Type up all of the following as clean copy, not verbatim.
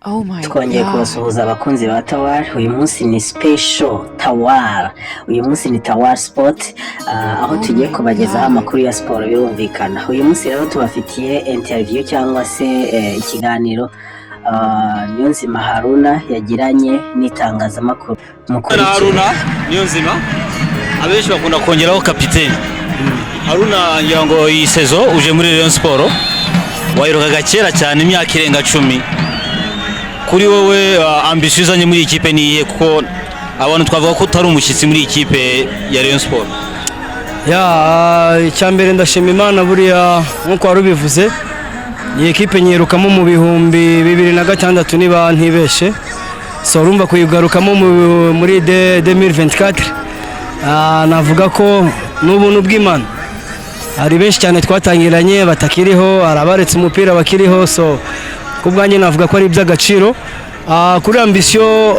Oh my Twongeye God. kubasuhuza, abakunzi ba Tawar. Uyu munsi ni special Tawar, uyu munsi ni Tawar Sport, aho Oh tugiye my kubagezaho God. amakuru ya siporo. Birumvikana, uyu munsi rero tubafitiye interview cyangwa se ikiganiro Niyonzima Haruna yagiranye n'itangazamakuru. Mukurikire. Haruna Niyonzima, abenshi bakunda kongeraho kapiteni Haruna. Ngira ngo iyi saison uje muri Rayon Sport, wayirukaga kera cyane, imyaka irenga 10. Kuri wowe, ambition uzanye muri iyi kipe ni iyihe? Kuko abantu twavuga ko utari umushyitsi muri iyi kipe ya Rayon Sport. Ya, icya mbere ndashima Imana. Buriya nk'uko wari ubivuze, iyi ekipe nyirukamo mu 2006 niba ntibeshe. So urumva kuyigarukamo muri 2024, navuga ko ni ubuntu bw'Imana. Hari benshi cyane twatangiranye batakiriho, hari abaretse umupira bakiriho. So ku bwanjye navuga ko ari iby'agaciro. Kuri ambition,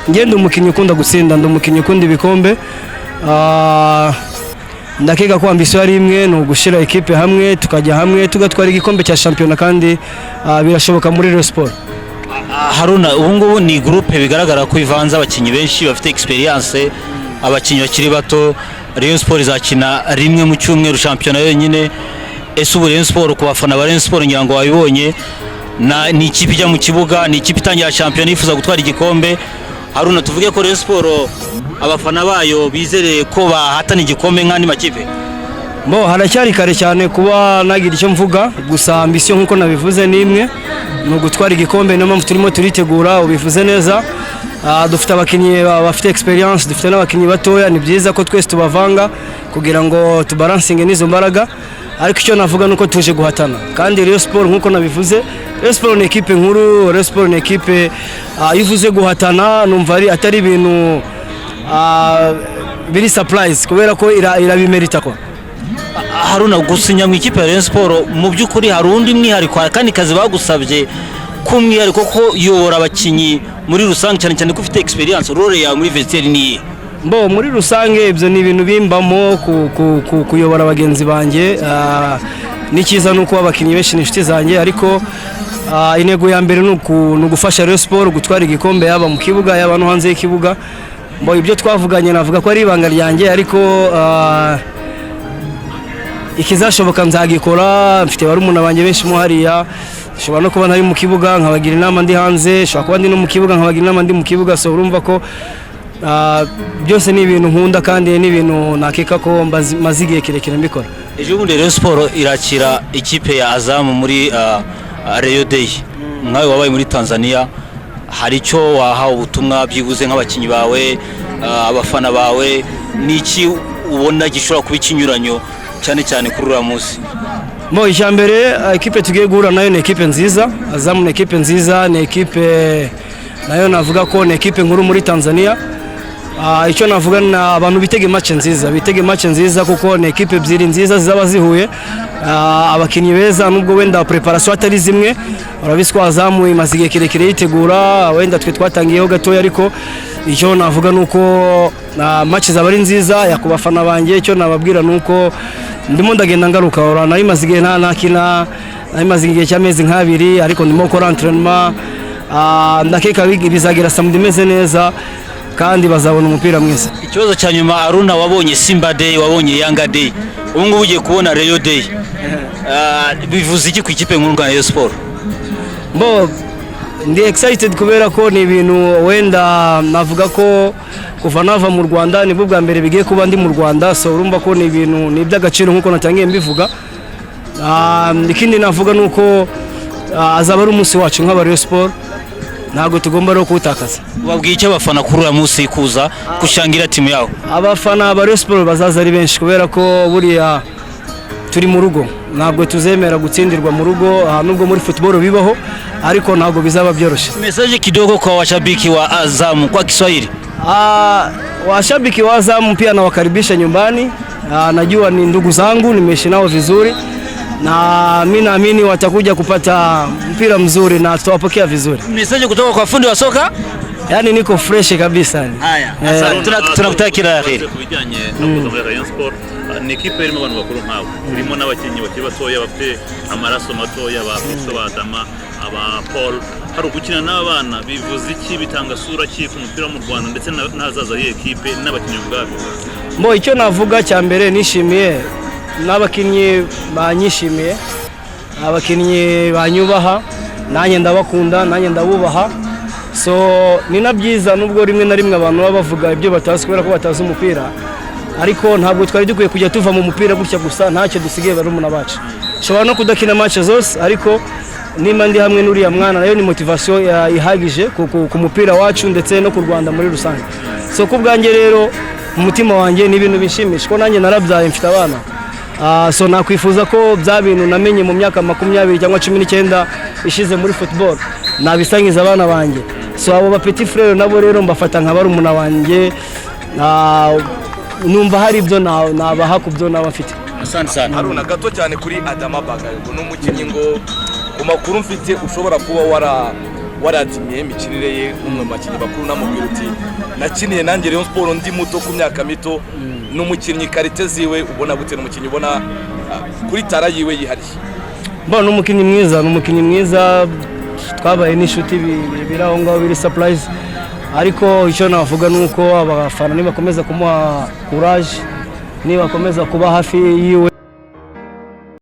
njye ndi umukinnyi ukunda gutsinda, ndi umukinnyi ukunda ibikombe. Ndakeka ko ambition ari imwe, ni ugushyira ekipe hamwe, tukajya hamwe, tugatwara igikombe cya shampiyona, kandi birashoboka muri Rayon Sport. Haruna, ubu ngubu ni groupe bigaragara ko ivanze abakinnyi benshi bafite experience, abakinnyi bakiri bato. Rayon Sport izakina rimwe mu cyumweru shampiyona yonyine. Ese ubu Rayon Sport, ku bafana ba Rayon Sport, ngira ngo wabibonye, ni ikipe ijya mu kibuga, ni ikipe itangira shampiyona yifuza gutwara igikombe. Haruna, tuvuge ko Rayon Sport abafana bayo bizereye ko bahatana igikombe nk'andi makipe? Bo, haracyari kare cyane kuba nagira icyo mvuga. Gusa ambition, nk'uko nabivuze, ni imwe, ni ugutwara igikombe. Niyo mpamvu turimo turitegura. Ubivuze neza. Dufite abakinnyi bafite experience, dufite n'abakinnyi batoya. Ni byiza ko twese tubavanga kugira ngo tubalancinge n'izo mbaraga. Ariko icyo navuga ni uko tuje guhatana, kandi Rayon Sport, nk'uko nabivuze, Rayon Sport ni ekipe nkuru. Rayon Sport ni ekipe, iyo uvuze guhatana numva ari atari ibintu biri surprise, kubera ko irabimerita ko Haruna, gusinya mu ikipe ya Rayon Sport, mu by'ukuri hari undi mwihariko, hari akandi kazi bagusabye k'umwihariko ko yobora abakinnyi muri rusange, cyane cyane ko ufite experience? Role yawe muri vestiaire ni iyihe? Bo, muri rusange ibyo ni ibintu bimbamo, kuyobora bagenzi banjye. N'icyiza ni uko abakinnyi benshi ni inshuti zanjye, ariko intego ya mbere ni ugufasha Rayon Sport gutwara igikombe, yaba mu kibuga, yaba no hanze y'ikibuga. Bo, ibyo twavuganye navuga ko ari ibanga ryanjye, ariko ikizashoboka nzagikora. Mfite barumuna banjye benshi mo hariya. Nshobora no kuba ntari mu kibuga nkabagira inama ndi hanze, nshobora kuba ndi no mu kibuga nkabagira inama ndi mu kibuga. So urumva ko byose ni ibintu nkunda, kandi ni ibintu nakeka ko maze igihe kirekire mbikora. Ejo bundi Rayon Sport irakira ikipe ya Azam muri Rayon Day. Nkawe wabaye muri Tanzania, hari icyo waha ubutumwa byibuze nk'abakinnyi bawe, abafana bawe? Ni iki ubona gishobora kuba ikinyuranyo cyane cyane kuri uriya munsi? Bo, icya mbere, ekipe tugiye guhura nayo ni ekipe nziza. Azam ni ekipe nziza, ni ekipe nayo navuga ko ni ekipe nkuru muri Tanzania. Icyo navuga ni abantu bitege match nziza, bitege match nziza, kuko ni ekipe ebyiri nziza zizaba zihuye. Abakinnyi beza, nubwo wenda preparation atari zimwe. Urabizi ko Azam imaze igihe kirekire yitegura, wenda twe twatangiyeho gatoya, ariko icyo navuga ni uko match zaba ari nziza. Ya, ku bafana banjye icyo nababwira ni uko ndimo ndagenda ngaruka. Ura nari maze igihe nta ntakina, nari maze igihe cy'amezi nk'abiri, ariko ndimo gukora entraînement. Ndakeka bizagera samedi imeze neza, kandi bazabona umupira mwiza. Ikibazo cya nyuma, Haruna: wabonye Simba Day, wabonye Yanga Day, ubu ngubu ugiye kubona Rayon Day. Bivuze iki ku ikipe nkuru nka Rayon Sport? Bo, ndi excited kubera ko ni ibintu wenda navuga ko kuva nava mu Rwanda nibwo bwa mbere bigiye kuba ndi mu Rwanda. So urumva ko ni ibintu ni iby'agaciro, nk'uko natangiye mbivuga. Ikindi navuga ni uko azaba ari umunsi wacu nk'aba Rayon Sport, ntabwo tugomba rero kuwutakaza. Babwiye icyo abafana kuri uriya munsi kuza gushangira timu yawe? Abafana ba Rayon Sport bazaza ari benshi, kubera ko buriya turi mu rugo, ntabwo tuzemera gutsindirwa mu rugo. Nubwo muri football bibaho, ariko ntabwo bizaba byoroshye. Message kidogo kwa washabiki wa Azam kwa Kiswahili. Washabiki wa Azam pia nawakaribisha nyumbani. Najua ni ndugu zangu, nimeishi nao vizuri na mi naamini watakuja kupata mpira mzuri na tutawapokea vizuri. Message kutoka kwa fundi wa soka. Yaani niko fresh kabisa yani. Haya, asante. Tunakutakia kila la heri. Ku bijyanye no kuza muri Rayon Sport. Ni ekipe irimo abantu bakuru nkawe, irimo n'abakinnyi bakiri batoya bafite amaraso matoya, ba Fiston, ba Adama, aba Paul. Hari ugukina n'abana, bivuze iki? Bitanga sura ki ku mupira wo mu Rwanda ndetse n'ahazaza y'iyi ekipe n'abakinnyi ubwabo? Mbo icyo navuga cya mbere, nishimiye n'abakinnyi banyishimiye, abakinnyi banyubaha, nanjye ndabakunda, nanjye ndabubaha. So ni na byiza, nubwo rimwe na rimwe abantu baba bavuga ibyo batazi kubera ko batazi umupira, ariko ntabwo twari dukwiye kujya tuva mu mupira gutya gusa ntacyo dusigaye barumuna bacu. Nshobora no kudakina match zose, ariko nimba ndi hamwe n'uriya mwana, nayo ni motivation ihagije ku mupira wacu ndetse no ku Rwanda muri rusange. So ku bwanjye rero, mu mutima wanjye ni ibintu binshimisha ko nanjye narabyaye, mfite abana. So nakwifuza ko bya bintu namenye mu myaka 20 cyangwa 19 ishize muri football nabisangiza abana banjye. So abo ba petit frère nabo rero mbafata nka barumuna banjye. Numva hari ibyo nabaha ku byo naba mfite. Asante sana. Haruna, gato cyane kuri Adama Bagayogo. Ni umukinnyi ngo ku makuru mfite ushobora kuba waratinye imikinire ye, nk'umwe mu bakinnyi bakuru namubwira uti: "Nakiniye nanjye Rayon Sport ndi muto, ku myaka mito." Ni umukinnyi qualité ziwe ubona gute? Ni umukinnyi ubona kuri talent yiwe yihariye? Mbona ni umukinnyi mwiza, ni umukinnyi mwiza, twabaye n'inshuti biri aho ngaho, biri surprise. Ariko icyo navuga ni uko abafana nibakomeza kumuha courage, nibakomeza kuba hafi yiwe.